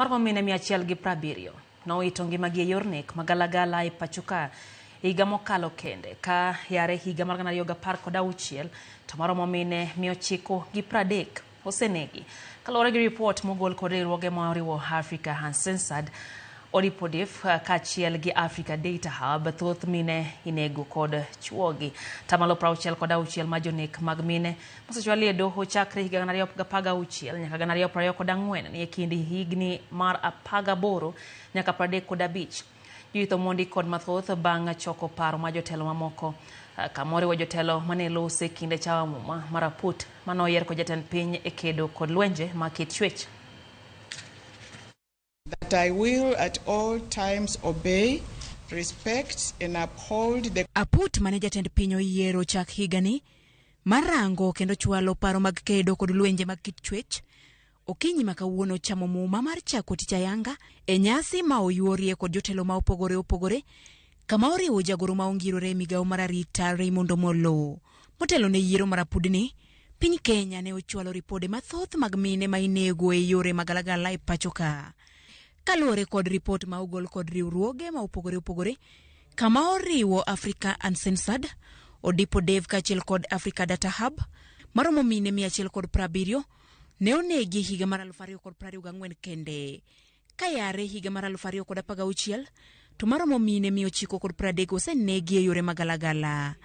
Maromo mine 170 nowito ngimagi e yor nek magalagala e pachoka higa mokalo kende ka yare higa mar 2016 to maromo mine 930 osenegi. Kaluwore gi ripot mogol kod riwruoge ma oriwo Africa Uncensored, Odipodif kaachiel gi Africa Data Hub, thoth mine inego kod chuogi. Tamalo 66 mar jonek mag mine mosechwali e doho chakre higa 2016 nyaka 2024 ni e kind higni mar 18 nyaka 35. Judith Omondi kod mathoth bang' choko paro mar jotelo mamoko kama oriwo jotelo mane lose kinde chawa muma mar aput mane oyier kod jatend piny e kedo kod lwenje mag kit chwech. That I will at all times obey, respect and uphold the Aput mane jatend piny oyiero chak higani mar rango kendo chwalo paro mag kedo kod lwenje mag kit chwech okinyi ma kawuono chamo muma mar chako tich ayanga e nyasi ma oyuorie kod jotelo ma opogore opogore kama oriwo jagoro ma ongirore e migawo mar arita Raymond Omollo. Motelo ne yiero mar apudni, piny Kenya ne ochwalo ripode mathoth mag mine ma inego e yore magalagala e pacho ka. Kaluwore kod ripot ma ogol kod riwruoge ma opogore opogore kama oriwo Africa Uncensored, Odipo Dev kaachiel kod Africa Data Hub maromo mine 170 ne onegi e higa mar 2024 kende. Ka yare higa mar 2016 to maromo mine 930 osenegi e yore magalagala.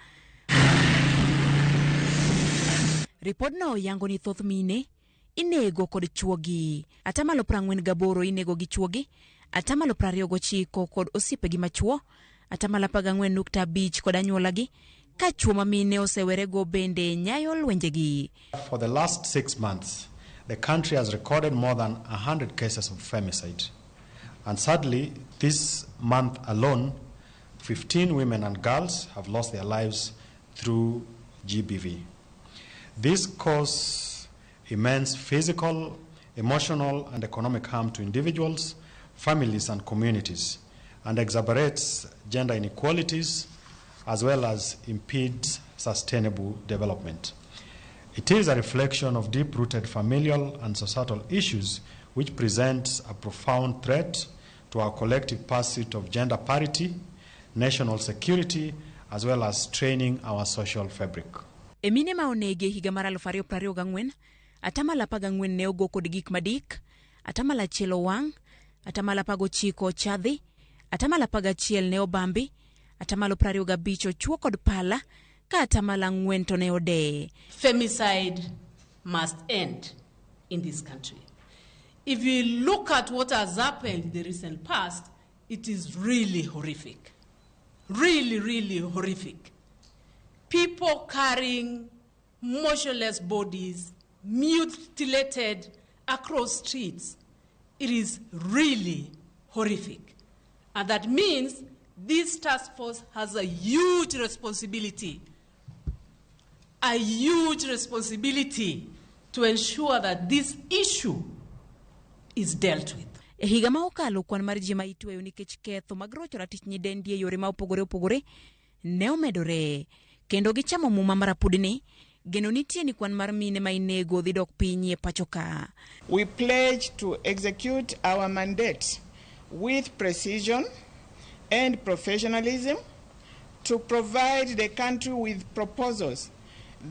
Ripodno yango ni thoth mine inego kod chuogi. Atamalo 48 inego gi chuogi, atamalo 29 kod osiepegi machuo, atamalo 14.5 kod anyuolagi, ka chuo ma mine osewerego bende nyayo lwenjegi. For the last 6 months, the country has recorded more than 100 cases of femicide. And sadly, this month alone, 15 women and girls have lost their lives through GBV. This causes immense physical, emotional, and economic harm to individuals, families, and communities, and exacerbates gender inequalities as well as impedes sustainable development. It is a reflection of deep-rooted familial and societal issues which presents a profound threat to our collective pursuit of gender parity, national security, as well as straining our social fabric. E mine ma onegi e higa mar 2024, atamalo 14 ne ogo kod gik madik, atamalo 1 owang', atamalo 19 ochadhi, atamalo 11 ne obambi, atamalo 25 ochuo kod pala, ka atamalo 4 to ne odeye. Femicide must end in this country. If you look at what has happened in the recent past, it is really horrific. Really, really horrific. People carrying motionless bodies, mutilated across streets. It is really horrific. And that means this task force has a huge responsibility, a huge responsibility to ensure that this issue is dealt with. E higa ma okalo kwan mar ji ma itweyo nikech ketho mag rocho ratich nyidendi e yore ma opogore opogore ne omedore kendo gichamo muma mar apudni. Geno nitie ni kwan mar mine ma inego dhi dok piny e pacho ka. We pledge to execute our mandate with precision and professionalism to provide the country with proposals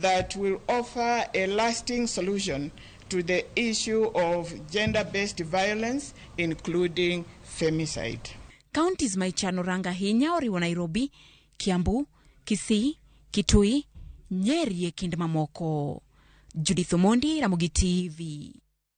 that will offer a lasting solution to the issue of gender-based violence, including femicide. Counties ma ichano rango ahinya oriwo Nairobi, Kiambu, Kisii, Kitui, Nyeri e kind mamoko. Judith Omondi, Ramogi TV.